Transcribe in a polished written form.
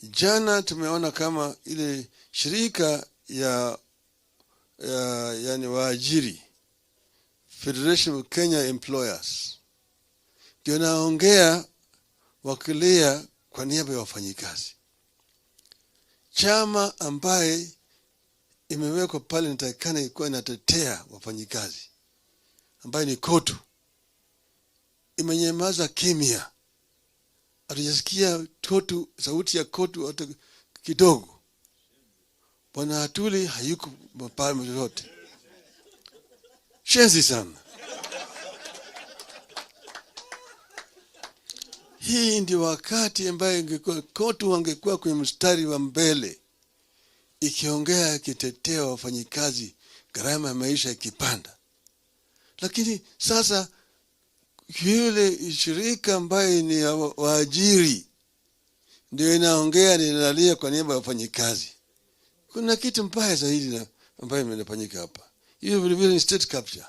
Jana tumeona kama ile shirika ya yani waajiri, Federation of Kenya Employers, ndio naongea wakilia kwa niaba ya wafanyikazi. Chama ambaye imewekwa pale inatakikana ikuwa inatetea wafanyikazi, ambaye ni KOTU, imenyamaza kimya. Hatujasikia KOTU, sauti ya KOTU hata kidogo. Bwana Atwoli hayuko pale yoyote. Shenzi sana. Hii ndio wakati ambaye ingekuwa KOTU wangekuwa kwenye mstari wa mbele ikiongea, ikitetea wafanyikazi, gharama ya maisha ikipanda. Lakini sasa yule shirika ambaye ni ya waajiri ndio inaongea, inalia kwa niaba ya wafanyikazi. Kuna kitu mbaya zaidi na ambayo imefanyika hapa. Hiyo vile vile ni state capture.